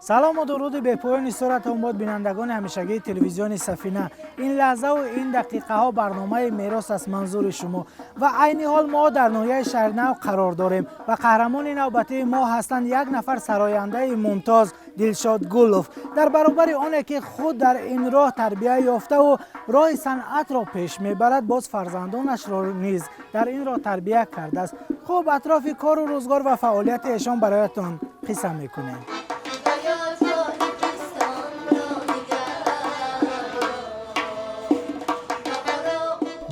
Салому дуруди бепоёни суратон бод, бинандагони ҳамешагии телевизиони Сафина. Ин лаҳзаву ин дақиқаҳо барномаи «Мерос» аст манзури шумо ва айни ҳол мо дар ноҳияи Шаҳринав қарор дорем ва қаҳрамони навбатии мо ҳастанд як нафар сарояндаи мумтоз Дилшод Гулов. Дар баробари оне ки худ дар ин роҳ тарбия ёфтаву роҳи санъатро пеш мебарад, боз фарзандонашро низ дар ин роҳ тарбия кардааст. Хуб, атрофи кору рӯзгор ва фаъолияти эшон бароятон қисса мекунем. Ё Тоҷикистонро нигар.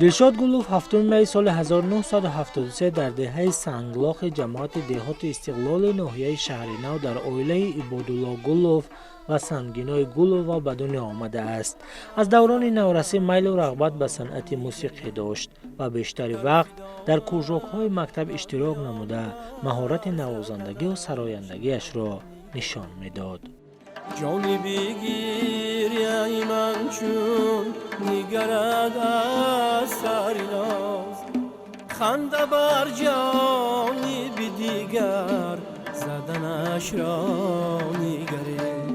Дилшод Гулов 7 май соли 1973 дар деҳаи Санглохи ҷамоати деҳоти Истиқлоли ноҳияи Шаҳринав дар оилаи Ибодулло Гулов ва Сангинои Гулова ба дунё омадааст. Аз даврони наврасӣ майлу рағбат ба санъати мусиқӣ дошт ва бештари вақт дар кружокҳои мактаб иштирок намуда, маҳорати навозандагию сарояндагиашро нишон медод. Ҷони бигиряи ман чун нигарад аз сари ноз, ханда бар ҷониби дигар заданашро нигаред.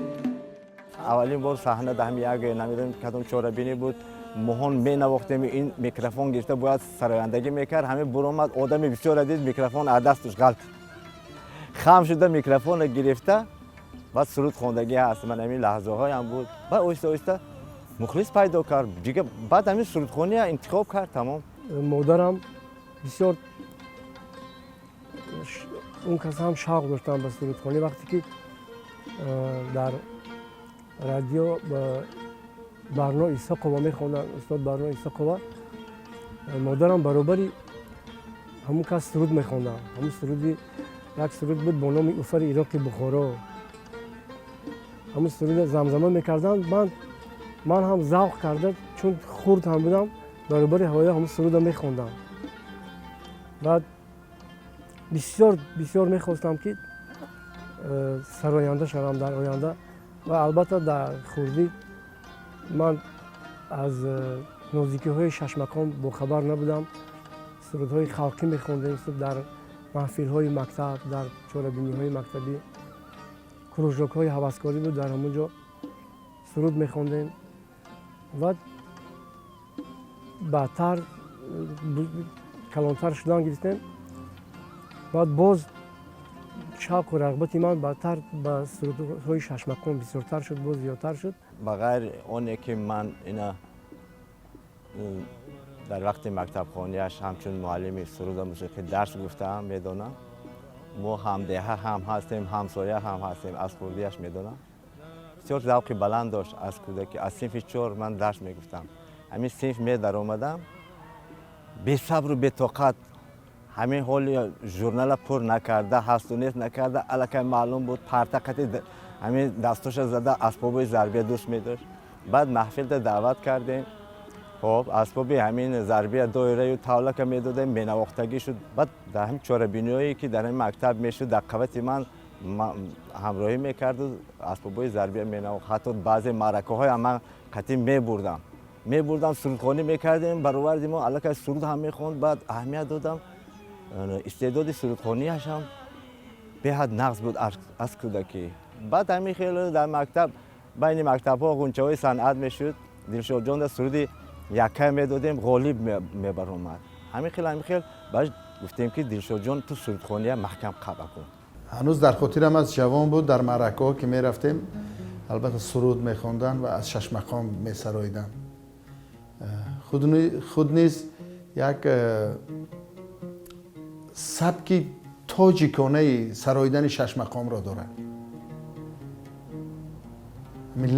Аввалин бор саҳна дар ҳами як, намедонем, кадом чорабинӣ буд, моҳон менавохтем, ин микрофон гирифта бояд сарояндагӣ мекард. Ҳамин буромад, одами бисёре дид, микрофон аз дасташ ғалт, хам шуда микрофонро гирифта, баъд суруд хондагӣ ҳаст. Ман ҳамин лаҳзаҳоям буд. Баъд оҳиста оҳиста мухлис пайдо кард, дига баъд ҳамин сурудхония интихоб кард, тамом. Модарам бисёр, он кас ҳам шавқ доштанд ба сурудхонӣ. Вақте ки дар радио Барно Исоқова мехонданд, устод Барно Исоқова, модарам баробари ҳамун кас суруд мехонданд. Ҳамун суруди, як суруд буд бо номи «Уфари Ироқи Бухоро», ҳамун суруда замзама мекарданд. Ман ҳам завқ карда, чун хурд ҳам будам, баробари ҳавоя ҳамун суруда мехондам. Баъд бисёр бисёр мехостам, ки сароянда шавам дар оянда. Ва албатта, дар хурдӣ ман аз нозикиҳои шашмақом бохабар набудам. Сурудҳои халқӣ мехондем дар маҳфилҳои мактаб, дар чорабиниҳои мактабӣ, кружокҳои ҳаваскорӣ буд, дар ҳамон ҷо суруд мехондем. Ва баъдтар калонтар шудан гирифтем, баъд боз шавқу рағбати ман баъдтар ба сурудҳои шашмақом бисёртар шуд, боз зиёдтар шуд. Ба ғайр оне ки ман ина дар вақти мактабхонияш ҳамчун муаллими суруду мусиқӣ дарс гуфтаам, медонам, мо ҳамдеҳа ҳам ҳастем, ҳамсоя ҳам ҳастем, аз хурдиаш медонам, бисёр завқи баланд дошт аз кӯдакӣ. Аз синфи чор ман дарс мегуфтам. Ҳамин синф медаромадам, бесабру бетоқат, ҳамин ҳоли журнала пур накарда, ҳасту нест накарда, аллакай маълум буд, парта қати ҳамин дастоша зада, асбобои зарбия дӯст медошт. Баъд маҳфилда даъват кардем. Хоб, асбоби ҳамин зарбия, доираю тавлака медодем, менавохтагӣ шуд. Баъд дар ҳамин чорабиниҳое ки дар ҳамин мактаб мешуд, дар қавати ман ҳамроҳӣ мекарду асбобҳои зарбия менавохт. Ҳатто баъзе маъракаҳоям ман қатъӣ мебурдам, сурудхонӣ мекардем. Бароварди мо аллакай суруд ҳам мехонд. Баъд аҳамият додам, истеъдоди сурудхонияш ҳам беҳад нағз буд аз кӯдакӣ. Баъд ҳамин хеле дар мактаб, байни мактабҳо ғунчаҳои санъат мешуд, Дилшодҷонда суруди яккай медодем, ғолиб мебаромад. Ҳамин хел баъд гуфтем, ки Дилшодҷон, ту сурудхония маҳкам қаба кун. Ҳанӯз дар хотирам аст, ҷавон буд, дар маъракаҳо ки мерафтем, албатта, суруд мехонданд ва аз шашмақом месароиданд. Худ низ як сабки тоҷиконаи сароидани шашмақомро дорад,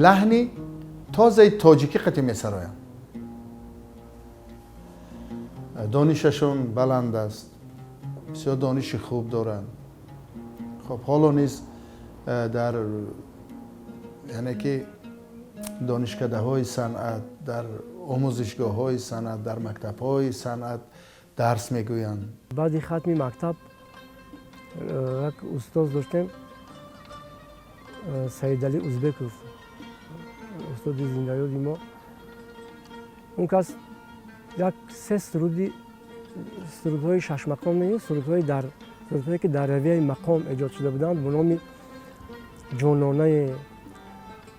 лаҳни тозаи тоҷикӣ қатӣ месароянд. Донишашон баланд аст, бисёр дониши хуб доранд. Хоб, ҳоло низ дар, яъне ки, донишкадаҳои санъат, дар омӯзишгоҳҳои санъат, дар мактабҳои санъат дарс мегӯянд. Баъди хатми мактаб як устоз доштем, Саидалӣ Узбеков, устоди зиндаёди мо. Он кас як се суруди, сурудҳои шашмақом не, сурудҳое ки дар равияи мақом эҷод шуда буданд, бо номи Ҷононае,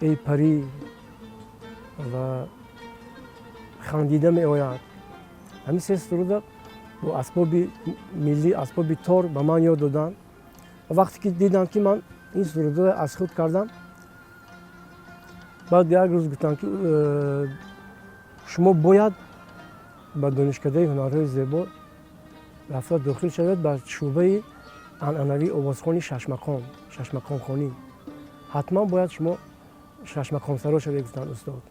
Эй парӣ ва Хандида меояд. Ҳамин се суруда бо асбоби миллӣ, асбоби тор ба ман ёд доданд. Ва вақте ки диданд, ки ман ин сурудро аз худ кардам, баъд як рӯз гуфтанд, ки шумо бояд ба Донишкадаи ҳунарҳои зебо рафта дохил шавед, ба шӯъбаи анъанавии овозхони шашмақом, шашмақомхонӣ. Ҳатман бояд шумо шашмақомсаро шавед, гуфтанд устод.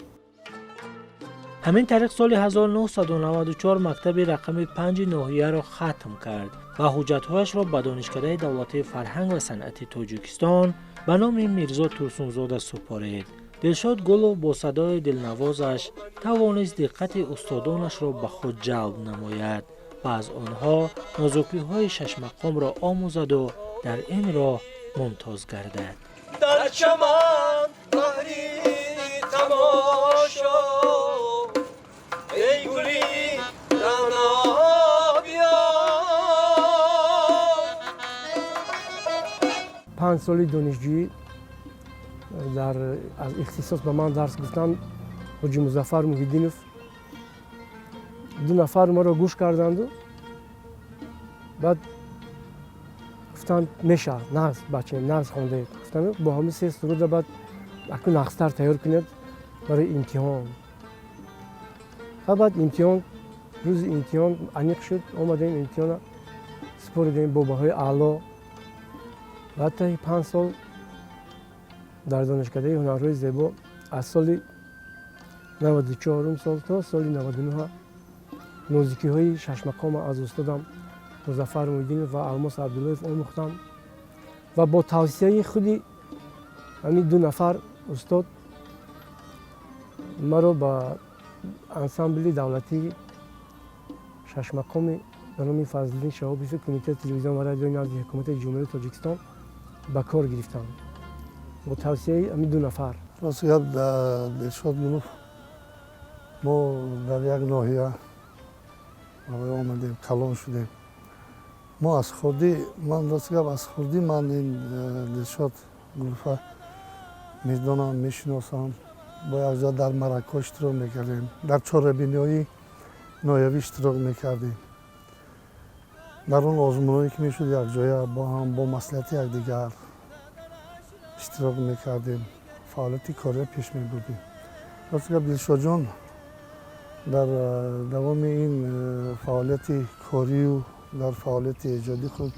Ҳамин тариқ, соли 1994 мактаби рақами 5-и ноҳияро хатм кард ва ҳуҷҷатҳояшро ба Донишкадаи давлатии фарҳанг ва санъати Тоҷикистон ба номи Мирзо Турсунзода супорид. Дилшод Гулов бо садои дилнавозаш тавонист диққати устодонашро ба худ ҷалб намояд ва аз онҳо нозукиҳои шашмақомро омӯзаду дар ин роҳ мумтоз гардад. Дар чаман баҳри тамошо, эй гули раъно, биё. 5 соли донишҷӯӣ дар аз ихтисос ба ман дарс гуфтанд Ҳоҷи Музаффар Муҳиддинов. Ду нафар маро гӯш карданду баъд гуфтанд: «Мешавад, нағз, бачаем, нағз хондед», гуфтанд. Бо ҳамин се суруда баъд акну нағзтар тайёр кунед барои имтиҳон. Ва баъд имтиҳон, рӯзи имтиҳон аниқ шуд, омадем, имтиҳона супоридем бо баҳои аъло. Баъд таи 5 сол дар Донишкадаи ҳунарҳои зебо, аз соли 94-ум сол то соли 99, нозикиҳои шашмақома аз устодам Музаффар Муҳиддинов ва Алмос Абдуллоев омӯхтам ва бо тавсияи худи ҳамин ду нафар устод маро ба ансамбли давлатии шашмақоми ба номи Фазлиддин Шаҳобиви Кумитаи телевизион ва радиои назди Ҳукумати Ҷумҳурии Тоҷикистон ба кор гирифтам, бо тавсияи ҳамин ду нафар. Рост гап, Дилшод Гулов, мо дар як ноҳия омадем, калон шудем. Мо аз хурдӣ, ман, рост гап, аз хурдӣ ман ин Дилшод Гулова медонам, мешиносам. Бо якҷо дар маъракаҳо иштирок мекардем, дар чорабиниҳои ноҳиявӣ иштирок мекардем, дар он озмунҳое ки мешуд, якҷоя бо ҳам, бо маслиҳати якдигар иштирок мекардем, фаъолияти кориро пеш мебурдем. Рост гап, Дилшодҷон дар давоми ин фаъолияти корию дар фаъолияти эҷодии худ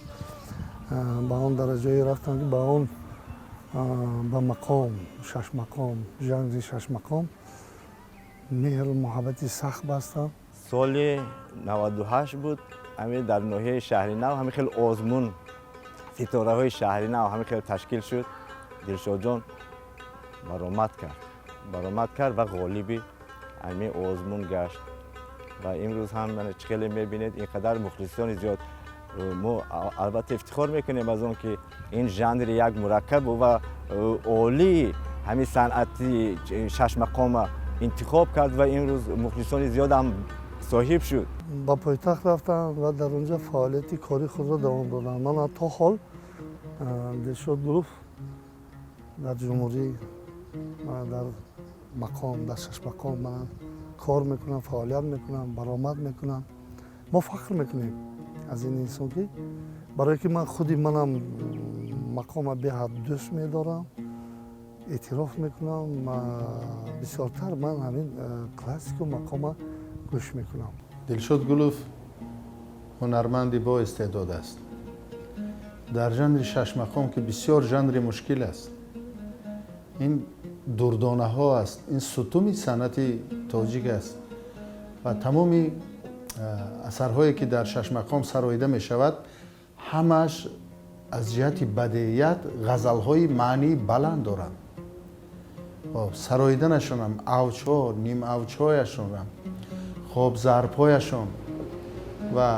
ба он дараҷае рафтанд, ки ба он ба мақом, шашмақом, жанри шашмақом меҳру муҳаббати сахт бастанд. Соли 98 буд, ҳамин дар ноҳияи Шаҳри Нав ҳамин хел озмун, Ситораҳои Шаҳри Нав, ҳамин хел ташкил шуд. Дилшодҷон баромад кард ва ғолиби ҳамин озмун гашт. Ва имрӯз ҳам чӣ хеле мебинед, ин қадар мухлисони зиёд. Мо албатта ифтихор мекунем аз он ки ин жанри як мураккабу ва олии ҳамин санъати шашмақома интихоб кард ва имрӯз мухлисони зиёдам соҳиб шуд. Ба пойтахт рафтам ва дар он ҷо фаъолияти кори худро давом додам. Ман то ҳол Дилшод Гулов дар ҷумҳурӣ, дар мақом, дар шашмақом ман кор мекунам, фаъолият мекунам, баромад мекунам. Мо фахр мекунем аз ин инсон, ки барое ки ман худи манам мақома беҳад дӯст медорам, эътироф мекунам. Бисёртар ман ҳамин классику мақома гӯш мекунам. Дилшод Гулов ҳунарманди боистеъдод аст дар жанри шашмақом, ки бисёр жанри мушкил аст. Ин дурдонаҳо аст, ин сутуни санъати тоҷик аст ва тамоми асарҳое, ки дар шашмақом сароида мешавад, ҳамааш аз ҷиҳати бадеият ғазалҳои маънии баланд доранд. Сароиданашонам, авҷҳо, нимавҷҳояшонам, хоб, зарбҳояшон. Ва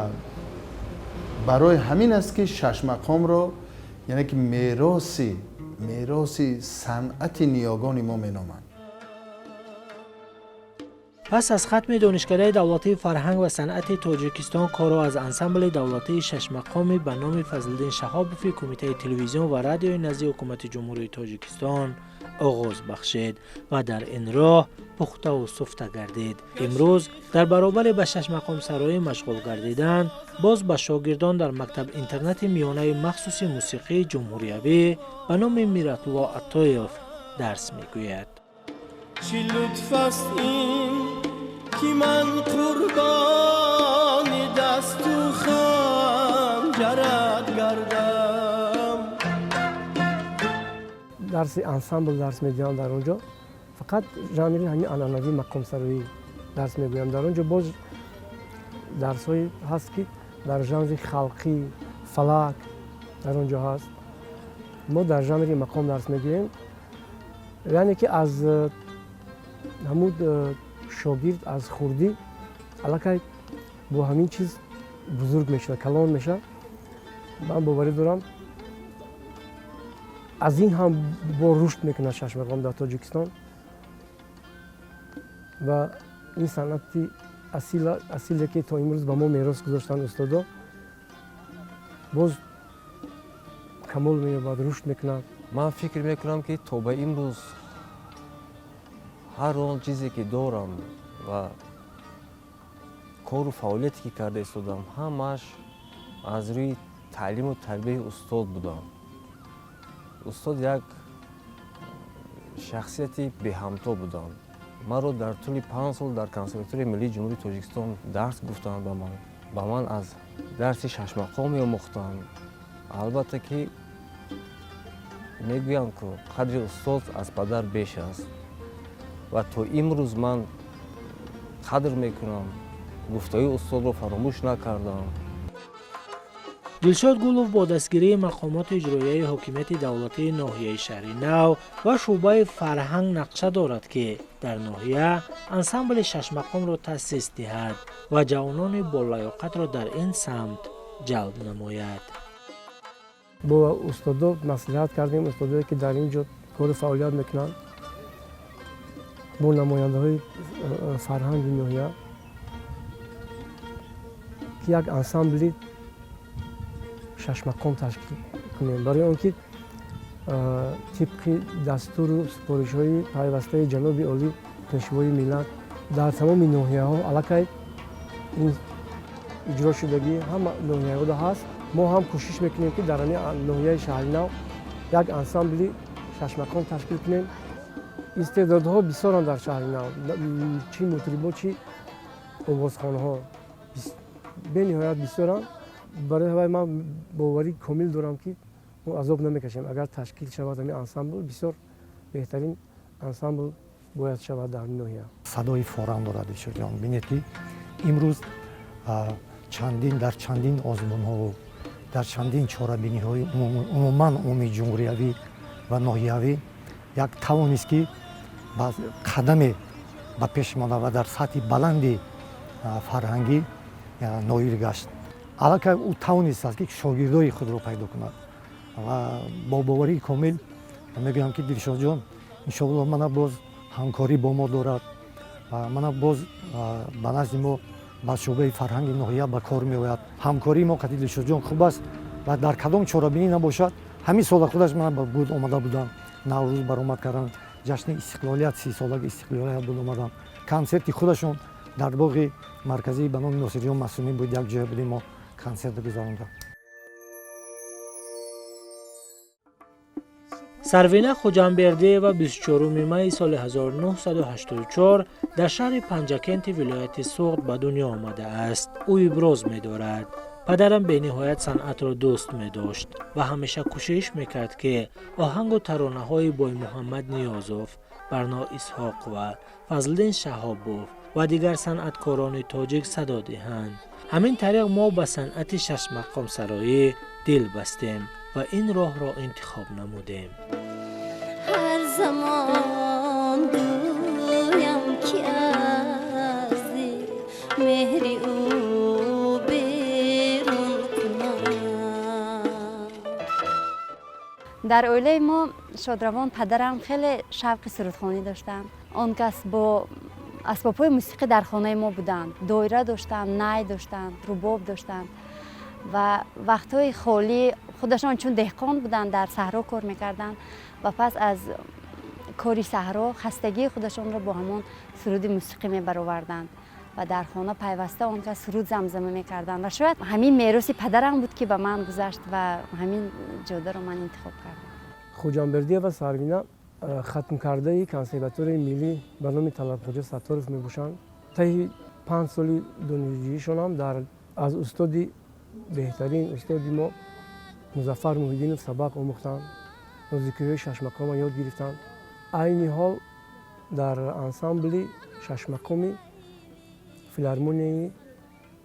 барои ҳамин аст, ки шашмақомро, яъне ки мероси санъати ниёгони мо меноманд. Пас аз хатми Донишкадаи давлатии фарҳанг ва санъати Тоҷикистон корро аз ансамбли давлатии шашмақоми ба номи Фазлиддин Шаҳобови Кумитаи телевизион ва радиои назди Ҳукумати Ҷумҳурии Тоҷикистон оғоз бахшид ва дар ин роҳ пухтаву суфта гардид. Имрӯз дар баробари ба шашмақомсароӣ машғул гардидан, боз ба шогирдон дар мактаб-интернати миёнаи махсуси мусиқии ҷумҳуриявӣ ба номи Миратулло Атоев дарс мегӯяд. Чӣ лутф аст ин, ки ман қурбони дасту ханҷарат гардам. Дарси ансамбл дарс медиҳам. Дар он ҷо фақат жанри ҳамин анъанавии мақомсароӣ дарс мегӯям. Дар он ҷо боз дарсҳое ҳаст, ки дар жанри халқӣ, фалак дар он ҷо ҳаст. Мо дар жанри мақом дарс мегӯем, яъне ки аз ҳамун шогирд аз хурдӣ аллакай бо ҳамин чиз бузург мешавад, калон мешавад. Ман боварӣ дорам, аз ин ҳам бо рушд мекунад шашмақом дар Тоҷикистон ва ин санъати асиле, ки то имрӯз ба мо мерос гузоштанд устодо, боз камол меёбад, рушд мекунад. Ман фикр мекунам, ки то ба имрӯз ҳар он чизе, ки дорам ва кору фаъолияте, ки карда истодам, ҳамааш аз рӯи таълиму тарбияи устод будам. Устод як шахсияти беҳамто буданд. Маро дар тӯли 5 сол дар Консерваторияи миллии Ҷумҳурии Тоҷикистон дарс гуфтанд, ба ман аз дарси шашмақом меомӯхтанд. Албатта ки мегӯянд, ку қадри устоз аз падар беш аст ва то имрӯз ман қадр мекунам, гуфтаҳои устодро фаромӯш накардам. Дилшод Гулов бо дастгирии мақомоти иҷроияи ҳокимияти давлатии ноҳияи Шаҳри Нав ва шӯъбаи фарҳанг нақша дорад, ки дар ноҳия ансамбли шашмақомро таъсис диҳад ва ҷавонони болаёқатро дар ин самт ҷалб намояд. Бо устодо маслиҳат кардем, устодое, ки дар ин ҷо кору фаъолият мекунанд, бо намояндаҳои фарҳанги ноҳия, ки як ансамбли шашмақом ташкил кунем, барои он ки тибқи дастуру супоришҳои пайвастаи ҷаноби олӣ, Пешвои миллат, дар тамоми ноҳияҳо аллакай ин иҷро шудагӣ, ҳама ноҳияҳода ҳаст. Мо ҳам кӯшиш мекунем, ки дар ҳамин ноҳияи Шаҳри Нав як ансамбли шашмақом ташкил кунем. Истеъдодҳо бисёранд дар Шаҳри Нав, чӣ мутрибо, чӣ овозхонҳо бениҳоят бисёранд. Барои ҳавай ман боварӣ комил дорам, ки мо азоб намекашем. Агар ташкил шавад ҳамин ансамбл, бисёр беҳтарин ансамбл бояд шавад дар ноҳия. Садои форам дорад Дилшодҷон. Бинед, ки имрӯз чандин, дар чандин озмунҳову дар чандин чорабиниҳои умуман умумии ҷумҳуриявӣ ва ноҳиявӣ як тавонист, ки ба қадаме ба пеш монда ва дар сатҳи баланди фарҳангӣ ноил гашт. Аллакай ӯ тавонистааст, ки шогирдои худро пайдо кунад ва бо боварии комил мегӯям, ки Дилшодҷон иншоалло мана боз ҳамкорӣ бо мо дорад, мана боз ба назди мо, ба шӯъбаи фарҳанги ноҳия ба кор меояд. Ҳамкории мо қати Дилшодҷон хуб аст ва дар кадом чорабинӣ набошад, ҳамин сола худаш мана буд, омада буданд, Наврӯз баромад карданд, ҷашни истиқлолият, 30-солаги истиқлолият буд, омаданд, консерти худашон дар боғи марказии ба номи Носирҷон Маъсумӣ буд, як ҷоя будем, мо консерт гузарондам. Сарвина Хуҷамбердиева 24 майи соли 1984 дар шаҳри Панҷакенти вилояти Суғд ба дунё омадааст. Ӯ иброз медорад: падарам бениҳоят санъатро дӯст медошт ва ҳамеша кӯшиш мекард, ки оҳангу таронаҳои Боймуҳаммад Ниёзов, Барно Исҳоқова, Фазлиддин Шаҳобов ва дигар санъаткорони тоҷик садо диҳанд. Ҳамин тариқ мо ба санъати шашмақомсароӣ дил бастем ва ин роҳро интихоб намудем. Ҳар замон гӯям, ки аз меҳри ӯ берун кунам. Дар оилаи мо шодравон падарам хеле шавқи сурудхонӣ доштанд. Он кас бо Асбобҳои мусиқӣ дар хонаи мо буданд, доира доштанд, най доштанд, рубоб доштанд ва вақтҳои холӣ худашон, чун деҳқон буданд, дар саҳро кор мекарданд ва пас аз кори саҳро хастагии худашонро бо ҳамон суруди мусиқӣ мебароварданд ва дар хона пайваста он кас суруд замзама мекарданд. Ва шояд ҳамин мероси падарам буд, ки ба ман гузашт ва ҳамин ҷодаро ман интихоб кардам. Хуҷамбердиева Сарвина хатмкардаи Консерваторияи миллӣ ба номи Талабхоҷа Сатторов мебошанд. Таҳи 5 соли донишҷӯишонам дар аз устоди беҳтарин, устоди мо Музаффар Муҳиддинов сабақ омӯхтанд, нозикиҳои шашмақома ёд гирифтанд. Айни ҳол дар ансамбли шашмақоми филармонияи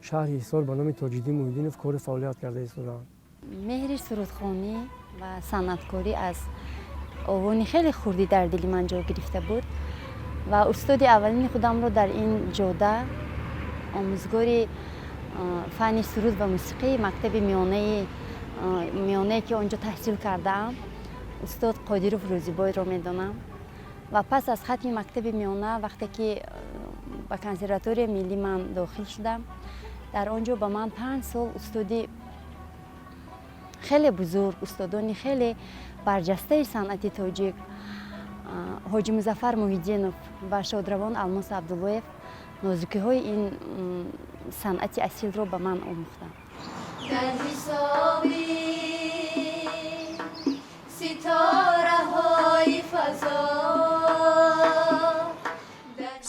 шаҳри Ҳисор ба номи Тоҷиддин Муҳиддинов кори фаъолият карда истодаанд. Меҳри сурудхонӣ ва санъаткорӣ аз овони хеле хурдӣ дар дили ман ҷой гирифта буд ва устоди аввалини худамро дар ин ҷода, омӯзгори фанни суруд ва мусиқии мактаби миёнае, ки он ҷо таҳсил кардаам, устод Қодиров Рӯзибойро медонам. Ва пас аз хатми мактаби миёна, вақте ки ба Консерваторияи миллӣ ман дохил шудам, дар он ҷо ба ман 5 сол устоди хеле бузург, устодони хеле барҷастаи санъати тоҷик Ҳоҷи Музаффар Муҳиддинов ва шодравон Алмос Абдуллоев нозукиҳои ин санъати асилро ба ман омӯхтанд. Дар ҳисоби ситораҳои фазо.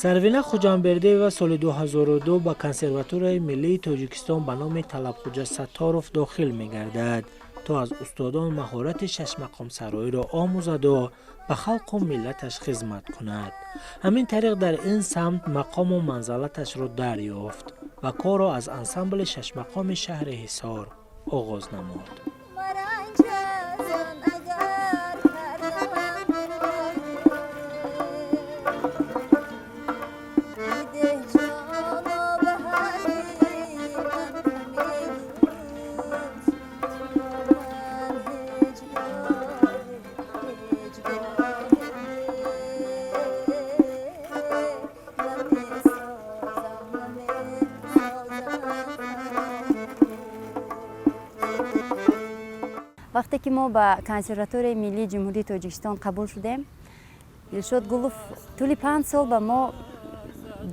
Сарвина Хуҷамбердиева соли 2002 ба Консерваторияи миллии Тоҷикистон ба номи Талабхоҷа Сатторов дохил мегардад, то аз устодон маҳорати шашмақомсароиро омӯзаду ба халқу миллаташ хизмат кунад. Ҳамин тариқ дар ин самт мақому манзалаташро дарёфт ва корро аз ансамбли шашмақоми шаҳри Ҳисор оғоз намуд. Маранҷ аз он агар кардам, бидеҳ ҷоно ба ҳар ман ҳамин туро ман ҳеҷгоҳ, ҳеҷгоҳ намесозам, намесозам. Вақте ки мо ба Консерваторияи миллии Ҷумҳурии Тоҷикистон қабул шудем, Дилшод Гулов тӯли 5 сол ба мо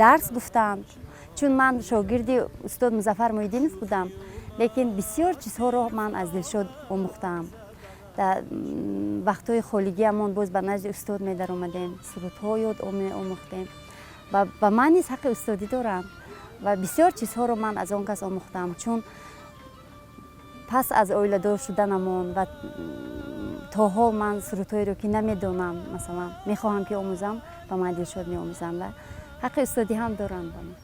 дарс гуфтанд. Чун ман шогирди устод Музаффар Муҳиддинов будам, лекин бисёр чизҳоро ман аз Дилшод омӯхтаам. Дар вақтҳои холигиамон боз ба назди устод медаромадем, сурудҳо ёд омӯхтем ва ба ман низ ҳаққи устодӣ дорам ва бисёр чизҳоро ман аз он кас омӯхтам, чун пас аз оиладор шуданамон ва то ҳол ман сурудҳоеро, ки намедонам, масалан, мехоҳам, ки омӯзам, ба ман Дилшод меомӯзанд ва ҳаққи устодӣ ҳам доранд ба ман.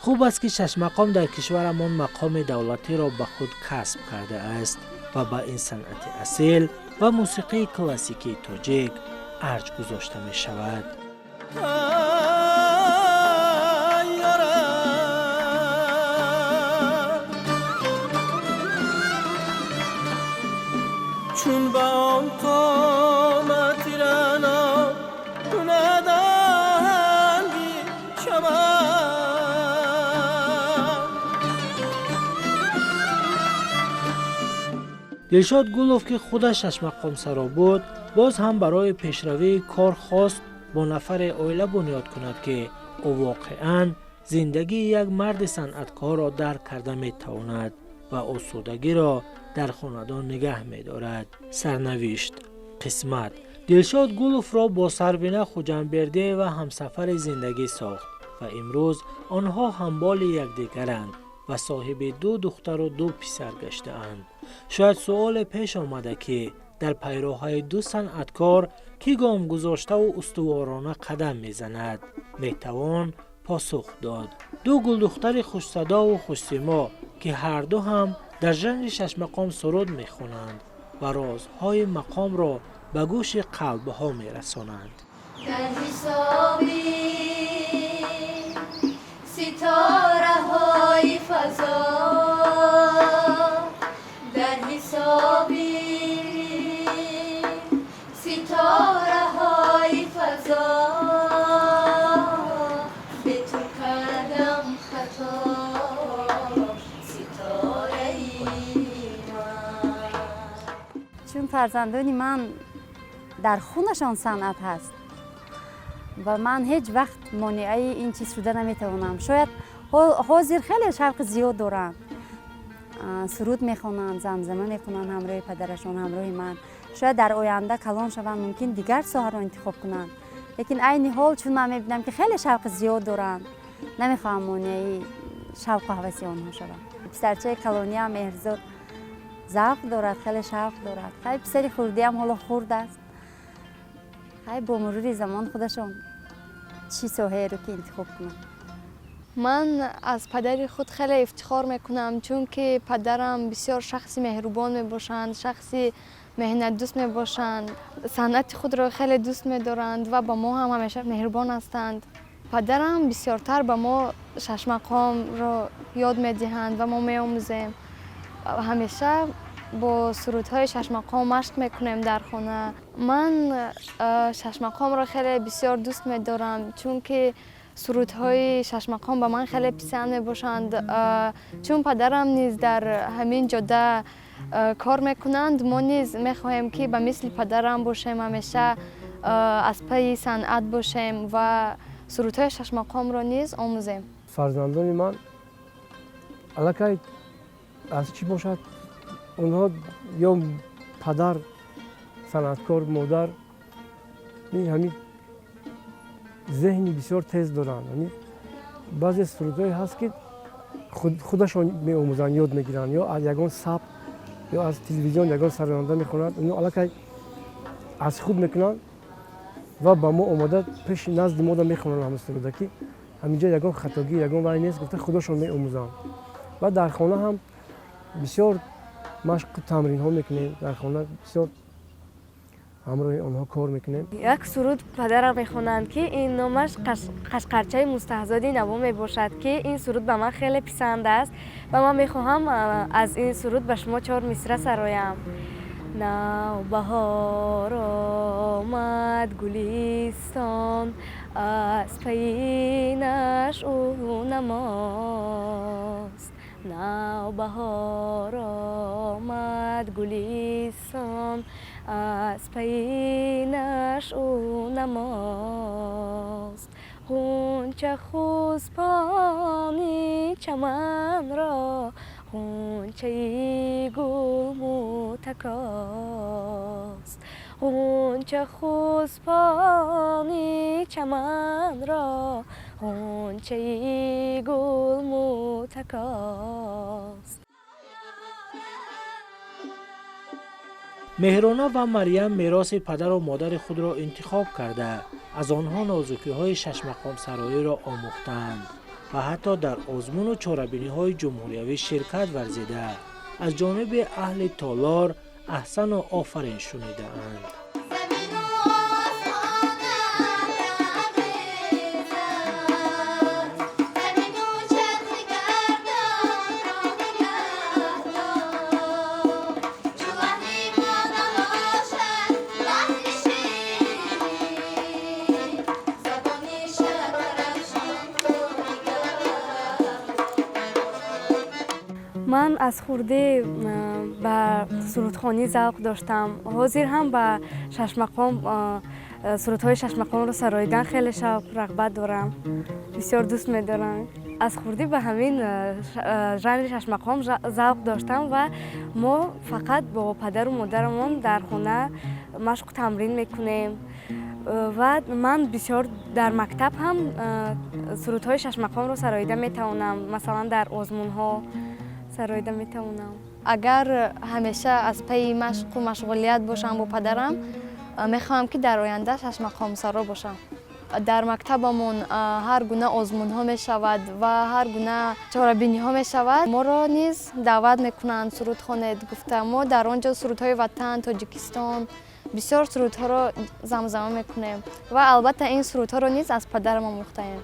Хуб аст, ки шашмақом дар кишварамон мақоми давлатиро ба худ касб кардааст ва ба ин санъати асил ва мусиқии классикии тоҷик арҷ гузошта мешавад. Ай, ёрам, чун ба он қомати рано кунад оҳанги чаман. Дилшод Гулов, ки худаш шашмақомсаро буд, боз ҳам барои пешравии кор хост бо нафаре оила бунёд кунад, ки ӯ воқеан зиндагии як марди санъаткорро дарк карда метавонад ва осудагиро дар хонадон нигаҳ медорад. Сарнавишт, қисмат Дилшод Гуловро бо Сарвина Хуҷамбердиева ҳамсафари зиндагӣ сохт ва имрӯз онҳо ҳамболи якдигаранд ва соҳиби ду духтару ду писар гаштаанд. Шояд суоле пеш омада, ки дар пайроҳаи ду санъаткор кӣ гом гузоштаву устуворона қадам мезанад? Метавон посух дод: ду гулдухтари хушсадову хушсимо, ки ҳарду ҳам дар жанри шашмақом суруд мехонанд ва розҳои мақомро ба гӯши қалбҳо мерасонанд. Дар ҳисоби ситораҳои фазо, дар ҳисоби ситораҳои фазо. Фарзандони ман дар хунашон санъат ҳаст ва ман ҳеҷ вақт монеаи ин чиз шуда наметавонам. Шояд ҳозир хеле шавқи зиёд доранд, суруд мехонанд, замзама мекунанд ҳамроҳи падарашон, ҳамроҳи ман. Шояд дар оянда калон шаванд, мумкин дигар соҳаро интихоб кунанд, лекин айни ҳол чун ман мебинам, ки хеле шавқи зиёд доранд, намехоҳам монеаи шавқу ҳаваси онҳо шавам. Писарчаи калониам Меҳрзод завқ дорад, хеле шавқ дорад. Хай, писари хурдиам ҳоло хурд аст. Хай, бо мурури замон худашон чӣ соҳаеро ки интихоб кунанд. Ман аз падари худ хеле ифтихор мекунам, чунки падарам бисёр шахси меҳрубон мебошанд, шахси меҳнатдӯст мебошанд, санъати худро хеле дӯст медоранд ва ба мо ҳам ҳамеша меҳрубон ҳастанд. Падарам бисёртар ба мо шашмақомро ёд медиҳанд ва мо меомӯзем. Ҳамеша бо сурудҳои шашмақом машқ мекунем дар хона. Ман шашмақомро хеле бисёр дӯст медорам, чунки сурудҳои шашмақом ба ман хеле писанд мебошанд. Чун падарам низ дар ҳамин ҷода кор мекунанд, мо низ мехоҳем, ки ба мисли падарам бошем, ҳамеша аз пайи санъат бошем ва сурудҳои шашмақомро низ омӯзем. Фарзандони ман аллакай аз чӣ бошад, онҳо ё падар санъаткор, модар, ҳамин зеҳни бисёр тез доранд. Баъзе сурудҳое ҳаст, ки худашон меомӯзанд, ёд мегиранд, ё аз ягон сабт, ё аз телевизион ягон сароянда мехонанд, ино аллакай аз худ мекунанд ва ба мо омода пеши назди мода мехонанд ҳамин суруда, ки ҳаминҷо ягон хатогӣ, ягон вай нест гуфта, худашон меомӯзанд. Ва дар хона ҳам бисёр машқу тамринҳо мекунем, дар хона бисёр ҳамроҳи онҳо кор мекунем. Як суруд падарам мехонанд, ки ин номаш «Қашқарчаи мустаҳзоди наво» мебошад, ки ин суруд ба ман хеле писанд аст ва ман мехоҳам аз ин суруд ба шумо чор мисра сароям. Навбаҳор омад, гулистон аз пайи нашъу намост. Навбаҳор омад, гулистон аз пайи нашъу намост. Ғунча хусбони чаманро ғунчаи гул мутакост. Ғунча хусбони чаманро ғунчаи гул мутакост. Меҳрона ва Марьям мероси падару модари худро интихоб карда, аз онҳо нозукиҳои шашмақомсароиро омӯхтаанд ва ҳатто дар озмуну чорабиниҳои ҷумҳуриявӣ ширкат варзида, аз ҷониби аҳли толор аҳсану офарин шунидаанд. Ман аз хурдӣ ба сурудхонӣ завқ доштам. Ҳозир ҳам ба шашмақом, сурудҳои шашмақомро сароидан хеле шавқ, рағбат дорам, бисёр дӯст медорам. Аз хурдӣ ба ҳамин жанри шашмақом завқ доштам ва мо фақат бо падару модарамон дар хона машқу тамрин мекунем. Ва ман бисёр дар мактаб ҳам сурудҳои шашмақомро сароида метавонам, масалан, дар озмунҳо сароида метавонам. Агар ҳамеша аз пайи машқу машғулият бошам бо падарам, мехоҳам, ки дар оянда шашмақомсаро бошам. Дар мактабамон ҳар гуна озмунҳо мешавад ва ҳар гуна чорабиниҳо мешавад. Моро низ даъват мекунанд, суруд хонед гуфта. Мо дар он ҷо сурудҳои ватан, Тоҷикистон, бисёр сурудҳоро замзама мекунем ва албатта ин сурудҳоро низ аз падарам омӯхтаем.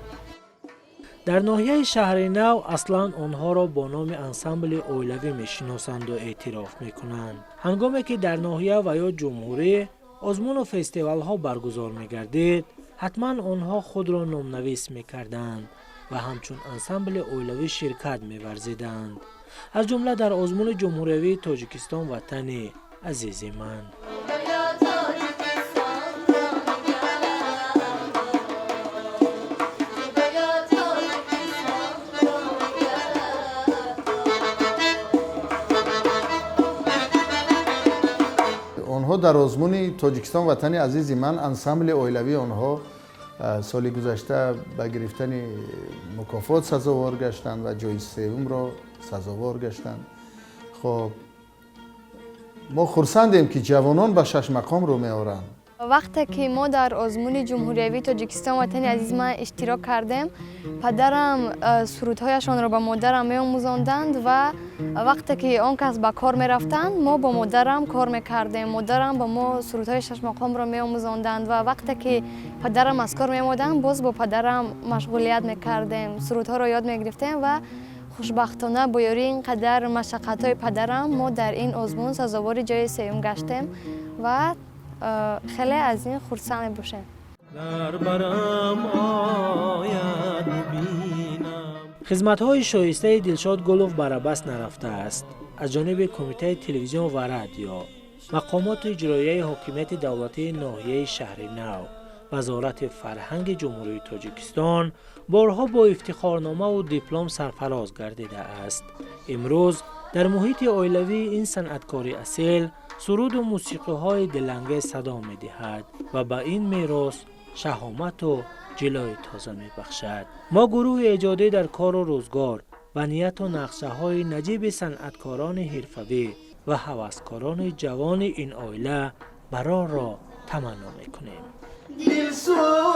Дар ноҳияи Шаҳри Нав аслан онҳоро бо номи ансамбли оилавӣ мешиносанду эътироф мекунанд. Ҳангоме ки дар ноҳия ва ё ҷумҳурӣ озмуну фестивалҳо баргузор мегардид, ҳатман онҳо худро номнавис мекарданд ва ҳамчун ансамбли оилавӣ ширкат меварзиданд. Аз ҷумла дар озмуни ҷумҳуриявии «Тоҷикистон ватанӣ». Азизи ман. Худоё, Тоҷикистонро нигаҳдор. Худоё, Тоҷикистонро нигаҳдор. Онҳо дар озмуни «Тоҷикистон ватани азизи ман», ансамбли оилавии онҳо соли гузашта ба гирифтани мукофот сазовор гаштанд ва ҷои сеюмро сазовор гаштанд. Хоб, мо хурсандем, ки ҷавонон ба шашмақом рӯ меоранд. Вақте ки мо дар озмуни ҷумҳуриявии «Тоҷикистон ватани азизи ман» иштирок кардем, падарам сурудҳояшонро ба модарам меомӯзонданд ва вақте ки он кас ба кор мерафтанд, мо бо модарам кор мекардем. Модарам ба мо сурудҳои шашмақомро меомӯзонданд ва вақте ки падарам аз кор меомаданд, боз бо падарам машғулият мекардем, сурудҳоро ёд мегирифтем ва хушбахтона бо ёрии ин қадар машаққатҳои падарам мо дар ин озмун сазовори ҷои сеюм гаштем ва хеле аз ин хурсанд мебошем. Дар барам ояд, бинам. Хизматҳои шоистаи Дилшод Гулов бар абас нарафтааст. Аз ҷониби Кумитаи телевизион ва радио, мақомоти иҷроияи ҳокимияти давлатии ноҳияи Шаҳри Нав, Вазорати фарҳанги Ҷумҳурии Тоҷикистон борҳо бо ифтихорномаву диплом сарфароз гардидааст. Имрӯз дар муҳити оилавии ин санъаткори асил суруду мусиқиҳои дилангез садо медиҳад ва ба ин мерос шаҳомату ҷилои тоза мебахшад. Мо, гурӯҳи эҷодӣ, дар кору рӯзгор ва нияту нақшаҳои наҷиби санъаткорони ҳирфавӣ ва ҳаваскорони ҷавони ин оила барорро таманно мекунем. Дилсӯзам.